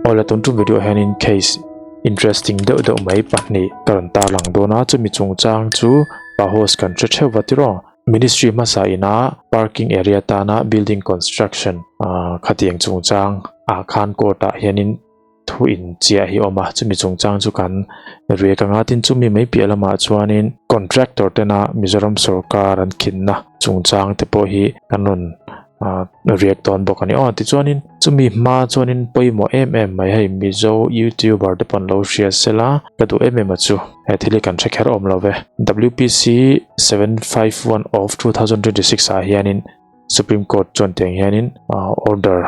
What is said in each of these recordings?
Awle tun tum video hianin case interesting deuh deuh mai pahnih ka rawn tarlang dawn a, chumi chungchang chu pa host kan hre theuh va tiraw. Ministry hmasa ina parking area tana building construction khatiang chungchang ah khan court ah hianin thu in chiah hi awm a, chumi chungchang chu kan riak anga tin chumi mai piah lamah chuanin contractor tena Mizoram sorkar an khinna chungchang te pawh hi kan rawn ah riak dawn bawk a ni aw tichuanin chumi hma chuanin pawimawh em em mai hei Mizo youtuber te pawh an lo hria sela ka duh em em a chu he thil hi kan hre kher awm lo ve WPC 751 of 2026 ah hianin Supreme Court chuan tiang hianin order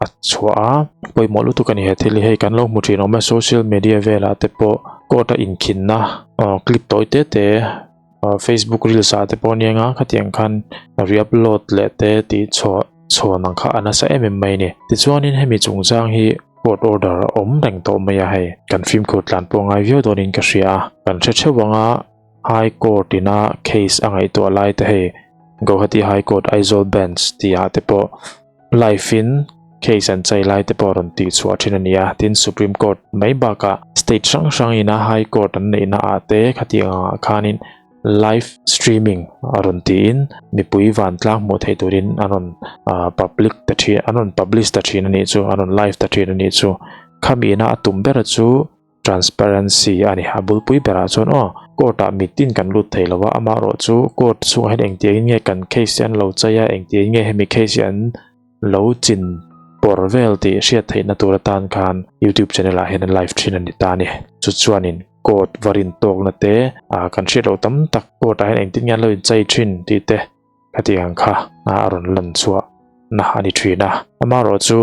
a chhuah a pawimawh lutuk a ni he thil hi hei kan lo hmu thin awm e social media velah te pawh court a inkhinna clip tawi te te Facebook reels ah te pawh aniang a khatiang khan re-upload leh te tih chhuah chhawn ang kha a nasa em em mai a ni tichuanin hemi chungchang hi court order a awm reng tawh mai a hei kan fimkhur tlan pawh ngai viau dawnin ka hria a kan hre theuh ang a. High Court ina case a ngaihtuah lai te hei Guwahati High Court Aizawl Bench tih ah te pawh live in case an chai lai te pawh rawn tih chhuah thin a ni a, tin Supreme Court mai bakah state hrang hrang ina High Court an neihna ah te khatiang angah khanin live streaming a rawn tiin mipui vantlang hmuh theih turin an rawn public ta thin an rawn publish ta thin a nih chu an rawn live ta thin a nih chu khami ina a tum ber chu Transparency a ni. A bulpui berah chuan aw, court ah mitin kan lut thei lo a, amaherawh chu court chhungah hian engtiangin nge kan case hi an lo chei a, engtiangin nge hemi case hi an lo chin pawr vel tih hriat theihna tur atan khan youtube channel ah hian an live thin a ni ta a ni. Chu chuanin court va rin tawkna te ah kan hriat loh tam tak court ah hian engtin nge an lo inchei thin tih te Khatiang kha a rawn lan chhuah na a ni thin a. Amaherawh chu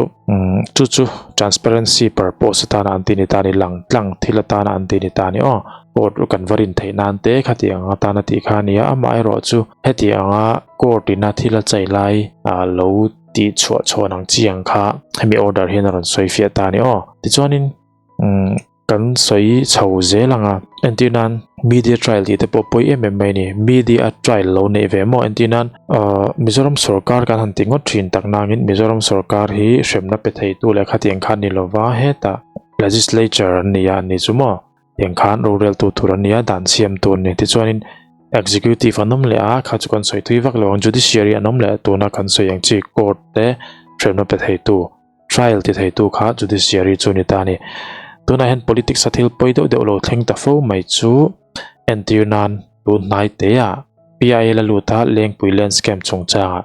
chu chu transparency purpose atana an tih ni ta a ni, lang tlang thil atana an tih ni ta a ni aw. Court kan va rin theih nan te khatiang atana tih kha a ni a. Amaherawh chu hetianga court ina thil a chei lai lo tih chhuah chhawn ang chi ang kha hemi order hian a rawn sawi fiah ta a ni aw. Tichuanin Kan sawi chho zel ang a, entir nan media trial tih te pawh pawi em em mai a ni. Media trial lo neih ve maw entir nan Mizoram sorkar kan han ti ngawt thin tak nangin Mizoram sorkar hi hremna pe theitu leh khatiang khan ni lova hetah legislature an ni a an ni chu maw tiang khan roreltu tur an ni a dan siam tur a ni. Tichuanin executive an awm leh a kha chu kan sawi tui vak lo ang judiciary an awm leh tuna kan sawi ang chi court te hremna pe theitu. Trial ti theitu kha judiciary chu ni ta a ni. Tunah hian politics a thil pawi deuh deuh lo thleng ta fo mai chu entir nan tun hnai te ah PIL a lut a Lengpui Land Scam chungchangah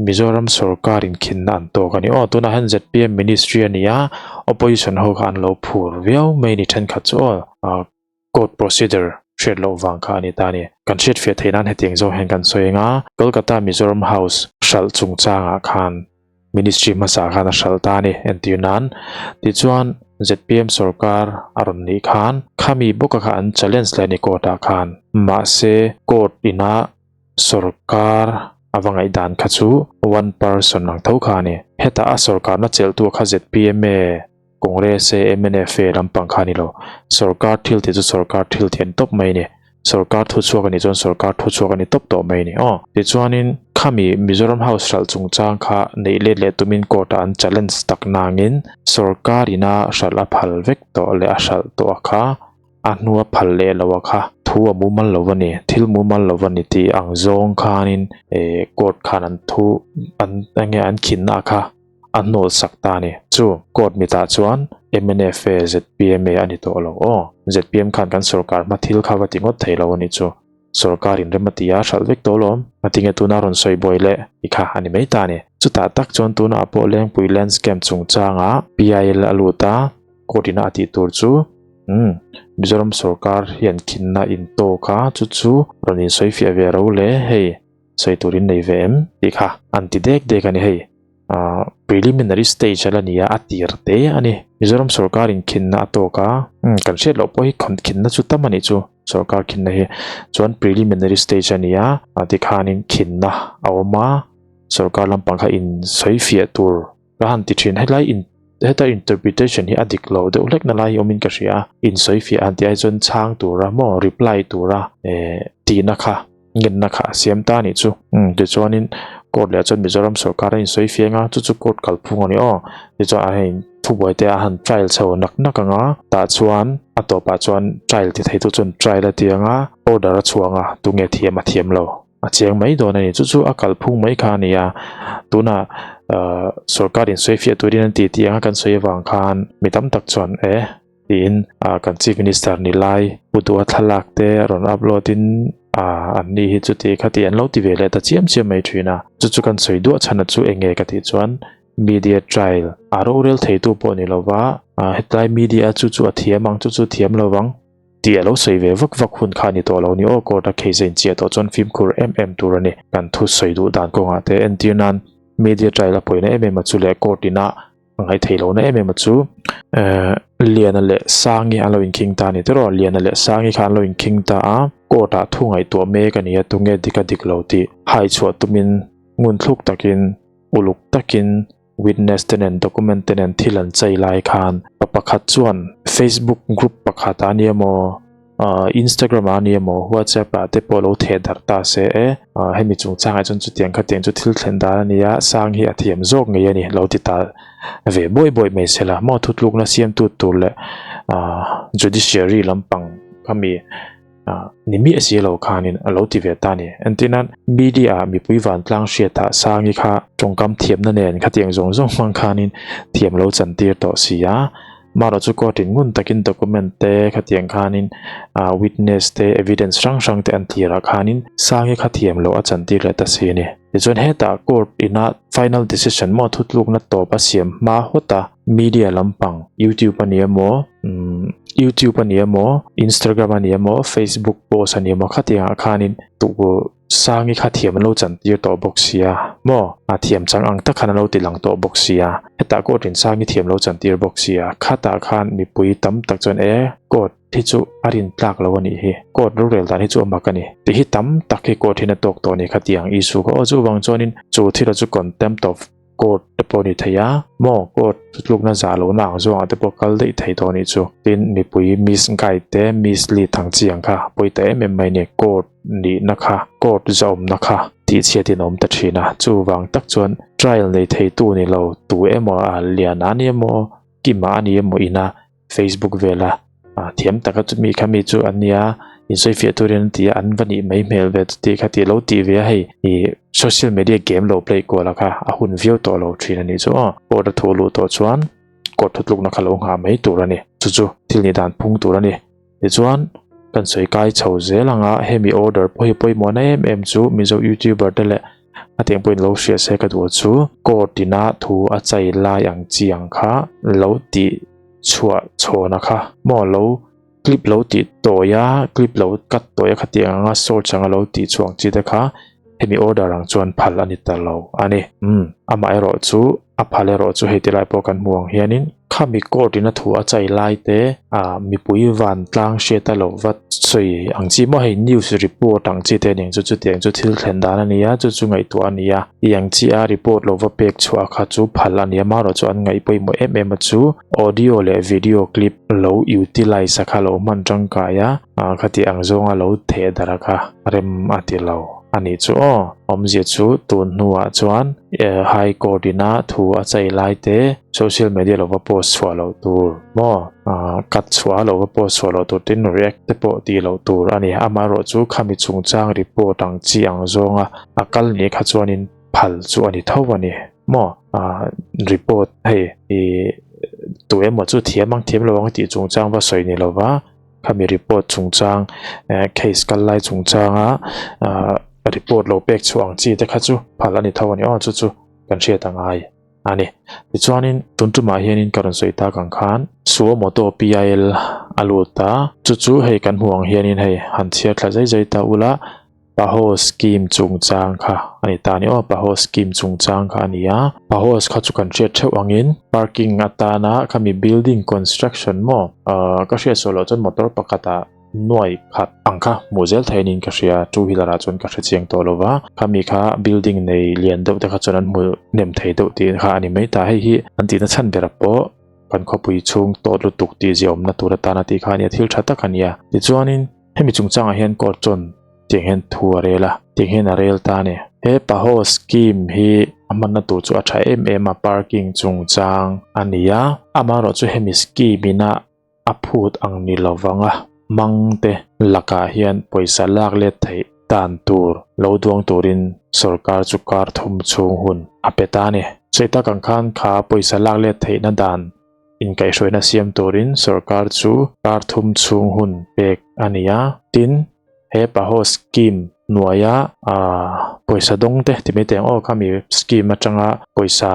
Mizoram sorkar in khinna an tawk a ni. Aw tunah hian zpm ministry a ni a, opposition ho kha an lo phur viau mai ni thenkhat chu aw. Court procedure hriat loh vang kha a ni ta a ni. Kan hriatfiah theih nan hetiang zawng hian kan sawi ang a, Kolkata Mizoram House hralh chungchangah khan Ministry hmasa khan a hralh ta a ni entir nan. Tichuan zpm sorkar a rawn nih khan khami bawka kha an challenge leh a ni court ah khan. Mahse court ina sorkar a va ngaihdan kha chu one person ang tho kha a ni. Hetah a sorkarna chelhtu kha zpm e. Congress e mnf e lampang kha a ni lo. Sorkar thil tih chu sorkar thil tih a ni tawp mai a ni. Sorkar thu chhuak a nih chuan sorkar thu chhuak a ni tawp tawh mai a ni. Aw. Tichuanin khami Mizoram House hralh chungchang kha neih let leh tumin court ah an challenge tak nangin sorkar ina hralh a phal vek tawh leh a hralh tawh a kha a hnua phal leh lo a kha thu a mumal lo a ni, thil mumal lo a ni tih ang zawng khanin eh court khan an thu an enge an khinna kha a hnawl sak ta a ni. Chu court mitah chuan mnf e zpm e a ni tawh lo aw. Zpm khan kan sorkar hma thil kha va ti ngawt thei lo a nih chu. Sorkar in rem a ti a, hralh vek tawh lawm. A tinge tuna rawn sawi buai leh i kha a ni mai ta a ni. Chutah tak chuan tunah pawh Lengpui Land Scam chungchangah PIL a lut a, court ina a tih tur chu umm Mizoram sorkar hian khinna in tawk a, chu chu rawn insawifiah ve ro le hei sawi turin nei ve em tih kha an ti dek dek a ni hei. Ah preliminary stage a la ni a a tir te a ni Mizoram sorkar in khinna a tawk a umm kan hriat loh pawh hi khawn khinna chu tam a nih chu sorkar khinna hi chuan preliminary stage a ni a ah tikhanin khinna a awm a sorkar lampang kha in sawi fiah tur ka han ti thin helai in heta interpretation hi a dik lo deuh hlek na lai hi awmin ka hria a in sawi fiah han tih ai chuan chhang tura maw reply tura eh tihna kha. Ngenna kha a siam ta a nih chu. Umm tichuanin court leh chuan Mizoram sorkar a insawi fiang a, chu chu court kalphung a ni aw. Tichuan a hei Thubuai te a han trial chho nak nak ang a, tah chuan a tawpah chuan trial ti theitu chuan trial a ti ang a, order a chhuang a, tunge thiam a thiam lo a chiang mai dawn a ni. Chu chu a kalphung mai kha a ni a, tunah ahh sorkar in sawifiah turin an ti tih ang a kan sawi avang khan mi tam tak chuan e tiin ah kan chief minister ni lai pu duha thlalak te a rawn upload in ah an ni hi chuti khati an lo ti ve leh ta chiam chiam mai thin a, chu chu kan sawi duah chhan a chu enge ka tih chuan Media trial a rorel theitu pawh ni lova, hetlai media chu chu a thiam ang, chu chu thiam lo vang tih a lo sawi ve vak vak hun kha a ni tawh lo ni aw. Court a case a inchiah tawh chuan fimkhur em em tur a ni. Kan thu sawi duh dan kawngah te entir nan media trial a pawina em em a chu leh court ina a ngaih theih lohna em em a chu Liana leh Sangi an lo inkhing ta a ni tiraw? Liana leh Sangi kha an lo inkhing ta a, court ah thu ngaihtuah mek a ni a, tunge dik a dik lo tih hai chhuah tumin ngunthluk takin Uluk takin witness te nen document te nen thil an chei lai khan pa pakhat chuan Facebook group pakhat ah ania maw Instagram ah ania maw WhatsApp ah te pawh lo theh darh ta se e hemi chungchangah chuan chutiang khatiang chu thil thlen dan ania sang hi a thiam zawk ngei a ni lo ti ta ve buai buai mai se la maw thutlukna siamtu tur leh judiciary lampang khami Ni miah si lo khanin a lo ti ve ta ni. Entirnan, media ah mipui vantlang hriatah Sangi kha tawngkam thiamna nen khatiang zawng zawng hmang khanin thiam lo chantir tawh si a. Marawh chu court in ngun takin document te khatiang khanin witness te evidence hrang hrang te an tirah khanin Sangi kha thiam lo a chantir leh ta si a ni. Tichuan hetah court ina final decision maw thutlukna tawp a siam hma hawt a, media lampang youtube a ni emaw umm youtube a ni emaw instagram a ni emaw facebook post a ni emaw khatiang ah khanin tuh sangi kha thiam an lo chantir tawh bawk sia maw a thiam chang ang tak khan an lo ti lang tawh bawk sia hetah court in sangi thiam lo chantir bawk sia khatah khan mipui tam tak chuan e court hi chu a rin tlak lo a nih hi court rorel dan hi chu a mak a ni tih hi tam tak hi court hian a tawk tawh a ni khatiang issue kha aw chuvang chuanin chu thil chu contempt of Court te pawh ni thei a, maw court thutlukna zah lohna ang zawngah te pawh kal daih thei tawh a nih chu. Tin, mipui misguide te mislead ang chi ang kha pawi ta em em mai ni, court nihna kha, court zahawmna kha tihchhiatin a awm ta thin a, chuvang tak chuan trial nei theitu ni lo tu emaw a lian a ni emaw kima a ni emaw ina Facebook vela thiam taka chumi kha mi chu an nia insawifiah turin an ti a an va nih mai hmel ve chuti kha tih lo tih ve a hei ih social media game lo play kual a kha a hun viau tawh lo thin a nih chu aw court a thu luh tawh chuan court thutlukna kha lo nghah mai tur a ni chu chu thil nih dan phung tur a ni tichuan kan sawi kai chho zel ang a hemi order pawh hi pawimawhna em em chu Mizo youtuber te leh a tiang pawhin lo hria se ka duh chu court ina thu a chai lai ang chi ang kha lo tih chhuah chhawna kha maw lo clip lo tih tawi a clip lo cut tawi a khatiang anga shorts anga lo tih chhuah ang chi te kha hemi order ang chuan phal a ni ta lo a ni umm amaherawh chu a phal erawh chu hei ti lai pawh kan hmuh ang hianin khami court in a thu a chai lai te ah mipui vantlang hriat a lo va sawi ang chi maw hei news report ang chi te a ni ang chu chutiang chu thil thlen dan a ni a chu chu ngaihtuah a ni a. Tiang chiah a report lo va pek chhuah kha chu phal a nia marawh chu an ngaih pawimawh em em a chu audio leh video clip lo utilize a kha lo hman tangkai a khati ang zawnga lo theh darh a kha rem a ti lo a nih chu aw. Awmzia chu tun hnuah chuan high court ina thu a chai lai te social media lo va post chhuah loh tur maw cut chhuah a lo va post chhuah loh tur tin react te pawh tih loh tur a ni amaherawh chu khami chungchang report ang chi ang zawnga A kal ni kha chuanin phal chu a ni tho a ni maw? Ahh report hei ih tu emaw chu thiam ang thiam lo ang tih chungchang va sawi ni lova khami report chungchang eh case kal lai chungchanga ahh report lo pek chhuah ang chi te kha chu phal a ni tho a ni aw chu chu kan hriat a ngai a ni. Tichuanin tun tumah hianin ka rawn sawi tak ang khan Suo Moto PIL a lut a chu chu hei kan hmuh ang hianin hei han chhiar thla zai zai ta ula. Paho scheme chungchang kha a ni ta a ni aw, Paho scheme chungchang kha a ni a, Paho kha chu kan hriat theuh angin parking atana khami building construction maw ahh ka hriat suah loh chuan motor pakhatah nuai khat ang kha hmuh zel thei aniin ka hria, two wheeler ah chuan ka hre chiang tawh lo va, khami kha building nei lian deuh te kha chuan an hmu hnem thei deuh tih kha a ni mai ta, hei hi an tihna chhan berah pawh kan khawpui chhung tawt lutuk tih ziaawmna tur atana tih kha a nia, thil tha tak a nia, tichuanin. Hemi chungchangah hian court chuan tiang hian thu a rel a, tiang hian a rel ta a ni. He Paho scheme hi a hmanna tur chu a tha em em a, parking chungchang a ni a, amaherawhchu hemi scheme ina a phut ang ni lovang a, hmangte lakah hian pawisa lak let theih dan tur lo duang turin sorkar chu kar thum chhung hun a pe ta a ni. Sawi tak ang khan kha pawisa lak let theihna dan inkaihhruaina siam turin sorkar chu kar thum chhung hun pek a ni a, tin, He Paho scheme hnuaia pawisa dawngte ti mai teh ang aw khami scheme atanga pawisa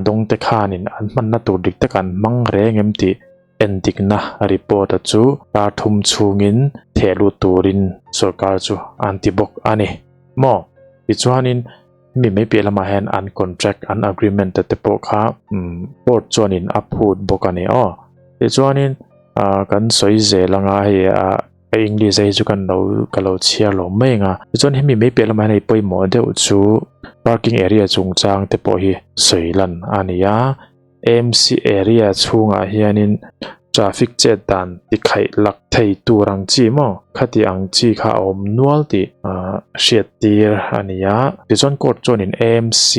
dawngte khanin an hmanna tur dik tak an hmang reng em tih endikna report a chu kar thum chhungin theh lut turin sorkar chu an ti bawk a ni maw. Tichuanin hemi mai piah lamah hian an contract an agreement te pawh kha court chuanin a phut bawk a ni aw. Tichuanin kan sawi zel anga hei a. Ka English a hi chu kan lo ka lo chhiar lo mai ang a tichuan hemi mai piah lamah hian hei pawimawh deuh chu parking area chungchang te pawh hi sawi lan a ni a AMC area chhungah hianin traffic chet dan ti khaih lak thei tur ang chi maw khati ang chi kha a awm nual tih ah hriat tir a ni a tichuan court chuanin AMC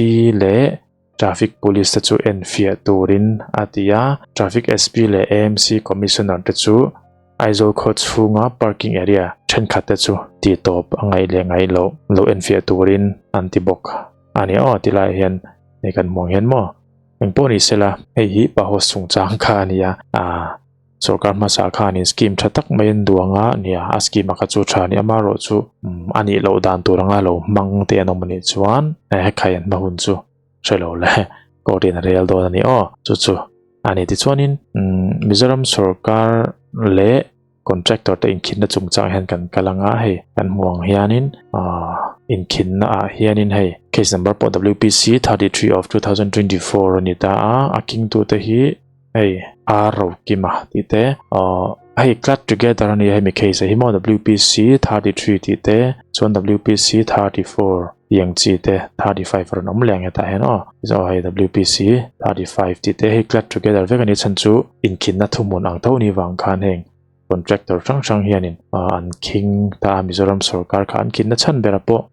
leh Traffic Police te chu enfiah turin a ti a, Traffic SP leh AMC Commissioner te chu Aizawl khaw chhunga parking area thenkhat te chu tihtawp a ngaih leh ngaih loh lo enfiah turin an ti bawk a ni aw ti laiah hian hei kan hmuh ang hian maw engpawh ni sela hei hi Paho chungchang kha a ni a, aaa. Sorkar hmasa khanin scheme tha tak mai an duang a, nia a scheme a kha chu tha a ni amaherawh chu a nih loh dan tur anga lo hmang te an awm a nih chuan hekhai an hma hun chu hre lo le court in a rel dawn a ni aw chu chu a ni tichuanin Mizoram sorkar leh contractor te inkhinna chungchang hian kan kal anga hei kan hmu ang hianin ahh inkhinna ah hianin hei case number pawh WPC 33 of 2024 a ni ta a a kingtute hi. Hei R Rokima tih te aww hei clutch together a nia hemi case ah hi maw WPC 33 tih te chuan WPC 34 tih ang chi te 35 a rawn awm leh ang hetah hian aw tichuan hei WPC 35 tih te hei clutch together vek a nia chhan chu inkhinna thuhmun ang tho ni vang khan heng contractor hrang hrang hianin an khing ta a Mizoram sorkar kha an khinna chhan berah pawh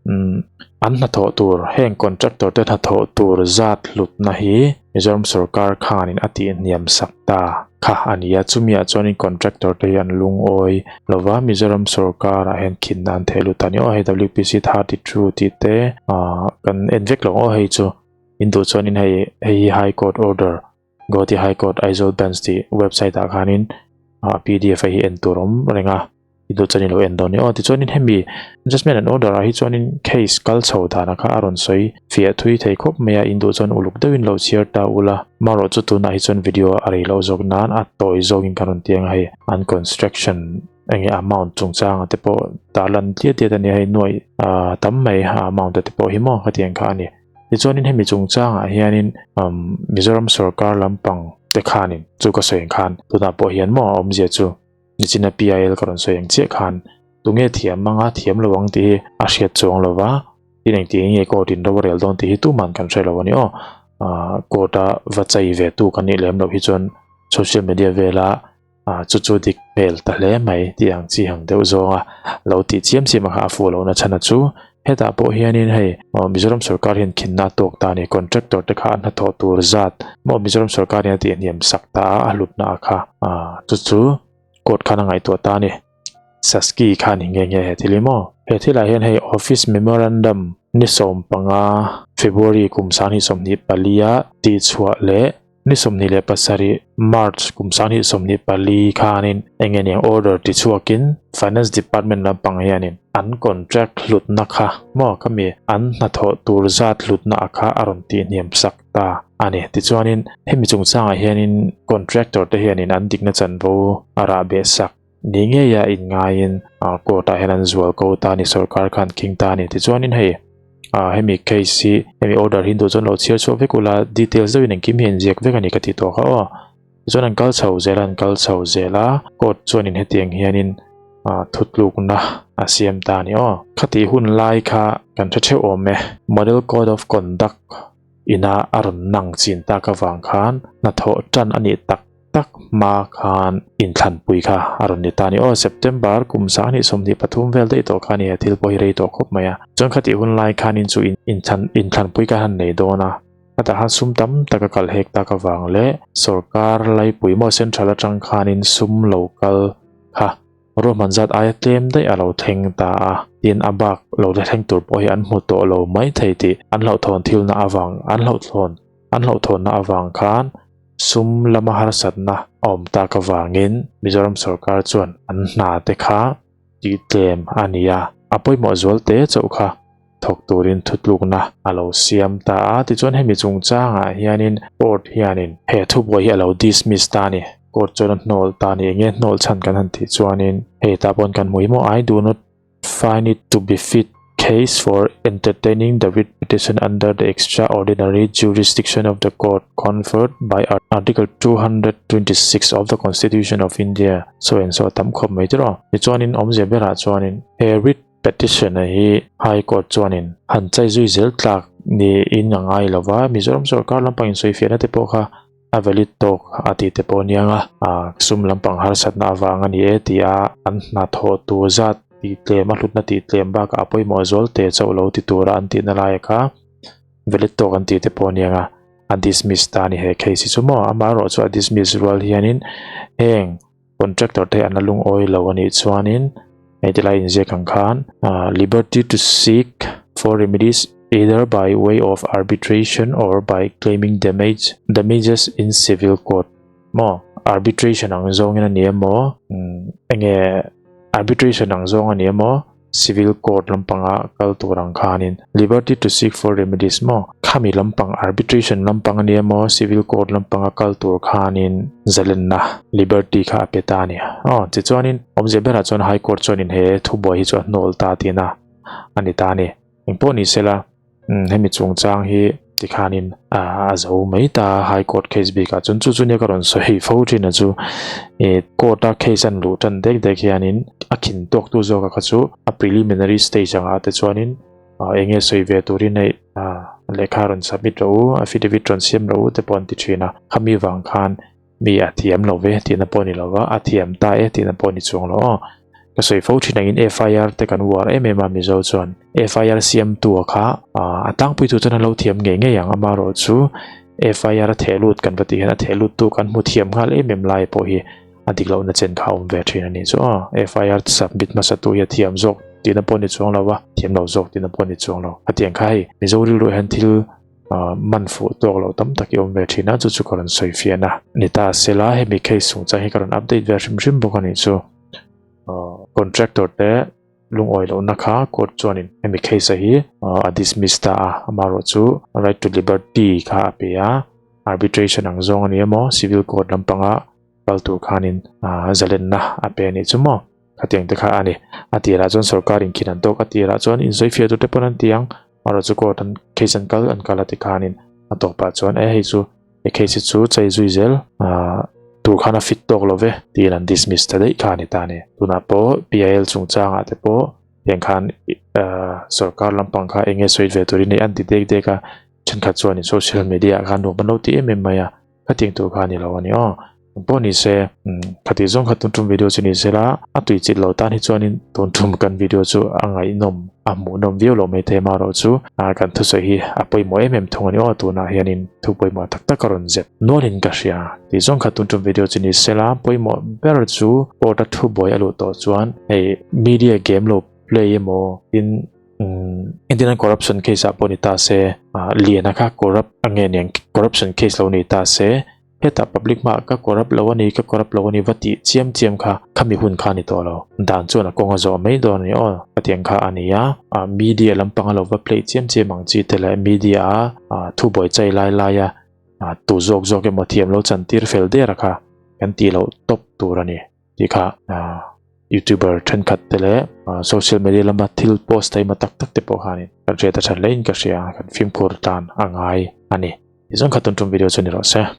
an hnathawh tur heng contractor te hnathawh tur zat hlutna hi Mizoram sorkar khanin a tih hniam sak ta kha a ni a chumi ah chuanin contractor te hi an lungawi lova Mizoram sorkar ah hian khinna an theh lut ta a ni aw hei WPC 32 tih te ah kan en vek lo aw hei chu in duh chuanin hei hei hi high court order Guwahati High Court Aizawl Bench tih website ah khanin ah pdf a hi en tur awm reng a i duh chuan i lo en dawn ni aw tichuanin hemi judgement and order ah hi chuanin case kal chho dan ah kha a rawn sawi fiah thui thei khawp mai a in duh chuan uluk deuhin lo chhiar ta ula marawh chu tunah hi chuan video a rei loh zawk nan a tawi zawkin kan rawn ti ang a hei an construction enge amount chungchang ah te pawh tarlan tliat tliat a ni a hei nuaih ah tam mai a amount te pawh hi maw khatiang kha a ni. Tichuanin hemi chungchangah hianin Mizoram sorkar lampang te khanin chu ka sawi ang khan tunah pawh hian maw a awmzia chu nichina PIL ka rawn sawi ang chiah khan tunge thiam anga thiam lo ang tih hi a hriat chuang lo va, tin engtiang nge court in ro a rel dawn tih hi tuman kan hre lo a ni aw. Court a va chei ve tu kan nih lem loh hi chuan social media vela chu chu dik hmel ta hle mai tih ang chi ang deuh zawnga lo tih chiam chiam a kha a fuh lohna chhan a chu hetah pawh hianin hei aw Mizoram sorkar hian khinna a tawk ta a ni contractor te kha an hnathawh tur zat maw Mizoram sorkar hian a tih hniam sak ta a a hlutna a kha ah chu chu court khan a ngaihtuah ta a ni Saski kha a ni nghe nghe he thil hi maw he thilah hian hei office memorandum ni 15 February kum 2024 a tihchhuah leh Ni 27 March kum 2024 khanin eng nge niang order ti chhuakin Finance Department lampang hianin an contract hlutna kha maw khami an hnathawh tur zat hlutna a kha a rawn tih hniam sak ta a ni. Tichuanin hemi chungchangah hianin contractor te hianin an dikna chanvo a rah beh sak ni ngeia inngaiin court ah hian an zual ko ta a ni, sorkar khan khing ta a ni. Tichuanin hei hemi case hi hemi order hi duh chuan lo chhiar chhuah vek ula details deuhin engkim hi an ziak vek a ni ka tih tawh kha aw. Tichuan an kal chho zel a an kal chho zel a court chuanin hetiang hianin thutlukna a siam ta a ni aw. Khatih hun lai kha kan hre theuh awm e, model code of conduct ina a rawn nang chin tak avang khan hnathawh tan a nih tak. tak hma khan inthlanpui kha a rawn ni ta a ni. Aw September kum 2023 vel daih tawh kha a ni he thil pawh hi rei tawh khawp mai a. Chuan khatih hun lai khanin chu inthlanpui kha han nei dawn a, khatah khan sum tam tak a kal hek tak avang leh sorkar laipui maw central atang khanin sum lo kal kha Ruahman zat aia tlem daih a lo thleng ta a, tin a bak lo la thleng tur pawh hi an hmu tawh lo mai thei tih an hlauhthawn thilna avang an hlauhthawn an hlauhthawnna avang khan sum lama harsatna a awm tak avangin Mizoram sorkar chuan an hna te kha tih tlem a ni a, a pawimawh zual te chauh kha thawk turin thutlukna a lo siam ta a, tichuan hemi chungchangah hianin court hianin he thubuai hi a lo dismiss ta a ni. Court chuan a hnawl ta a ni, enge hnawl chhan kan han tih chuanin hei tah paw'n kan hmu hi maw I do not find it to be fit case for entertaining the writ petition under the extraordinary jurisdiction of the court conferred by Article 226 of the Constitution of India so and so a tam khawp mai tiraw. Tichuanin awmzia berah chuanin he writ Petition-a hi High Court chuanin han chai zui zel tlak niin a ngai lo va, Mizoram sorkar lampang insawifiahna te pawh kha a valid tawk a tih te pawh aniang a, sum lampang harsatna avang a ni e tia an hnathawh tur zat tih tlem a hlutna tih tlem bakah a pawimawh zual te chauh lo ti tura an tihna laia kha valid tawk an tih te pawh aniang a, a dismiss ta a ni he case hi chu maw, amaherawhchu a dismiss rual hianin heng Contractor te an la lungawi lo a nih chuanin hei tilai inziak ang khan liberty to seek for remedies either by way of arbitration or by claiming damage damages in civil court maw arbitration ang zawngin a ni emaw enge arbitration ang zawng a ni emaw Civil court lampanga kal tur ang khanin liberty to seek for remedies maw? Khami lampang arbitration lampang ania maw civil court lampanga kal tur khanin zalenna liberty kha a pe ta a ni. Aw tichuanin awmzia berah chuan high court chuanin he thubuai hi chu a hnawl ta tihna a ni ta a ni. Engpawh ni sela hemi chungchang hi tikhanin a zo mai ta high court case bikah chuan chu chu nia ka rawn sawi fo thin a chu ih court a case an luh tan dek dek hianin a khin tawk tu zawk a kha chu a preliminary stage angah te chuanin eng nge sawi ve turin hei lehkha rawn submit rawh u affidavit rawn siam rawh u te pawh an ti thin a khami vang khan Mi a thiam lo ve tihna pawh a ni lo va, a thiam ta e tihna pawh a ni chuang lo aw. Ka sawi fo thin angin FIR te kan uar em em a Mizo chuan. FIR siamtu a kha a tlangpuitu chuan a lo thiam ngei ngei ang amaherawh chu FIR a theh lut kan va tih hian a theh luttu kan hmu thiam nghal em em lai pawh hi a dik lohna chen kha a awm ve thin a nih chu aw. FIR submit hmasatu hi a thiam zawk tihna pawh a ni chuang lo va, thiam lo zawk tihna pawh a ni chuang lo. Hetiang kha hei Mizo rilruah hian thil man fuh tawk loh tam tak i awm ve thin a, chu chu ka rawn sawi fiah a. Ni ta sela hemi case chungchang hi ka rawn update ve hrim hrim bawk a nih chu. Contractor te lungawi lohna kha court chuanin hemi case a hi a dismiss ta a, amaherawh chu right to liberty kha a pe a, arbitration ang zawng a ni emaw civil court lampanga kal tur khanin zalenna a pe a nih chu maw. Khatiang te kha a ni. A tirah chuan sorkar inkhin an tawk, a tirah chuan insawifiah tur te pawn an ti ang. Amaherawh chu court an case an kal an kal a ti khanin a tawpah chuan e hei chu he case hi chu chei zui zel tur khan a fit tawk lo ve tiin an dismiss ta daih kha a ni ta a ni. Tunah pawh PIL chungchangah te pawh tiang khan sorkar lampang kha eng nge sawi ve turin hei an ti dek dek a, thenkhat chuanin social media ah khan nuam an lo ti em em mai a. Khatiang tur kha a ni lo a ni aw. Eng pawh ni se, khati zawng kha tun tum video chu ni se la, a tui chit lo tan hi chuanin tun tum kan video chu a ngaihnawm, a hmuhnawm viau lo mai thei amaherawh chu kan thusawi hi a pawimawh em em thung a ni aw. Tunah hianin thu pawimawh tak tak a rawn zep nualin ka hria. Ti zawng kha tun tum video chu ni se la, pawimawh ber chu court a thu buai a luh tawh chuan hei media game lo play emaw tin Engtin an corruption case ah pawh ni ta se liana kha corrupt a nge niang corruption case lo ni ta se hetah public hmaah ka corrupt lo a ni ka corrupt lo a ni va tih chiam chiam kha khami hun kha a ni tawh lo dan chuan a kawng a zawh mai dawn a ni aw khatiang kha a ni a media lampang a lo va play chiam chiam ang chi te leh media a thubuai chai lai lai a tu zawk zawk emaw thiam lo chantir fel der a kha kan tih loh tawp tur a ni. Tih kha youtuber thenkhat te leh social media lama thil post taima tak tak te pawh khanin kan hriat a tha hlein ka hria kan fimkhur tan a ngai a ni. Tichuan kha tun tum video chu ni rawh se.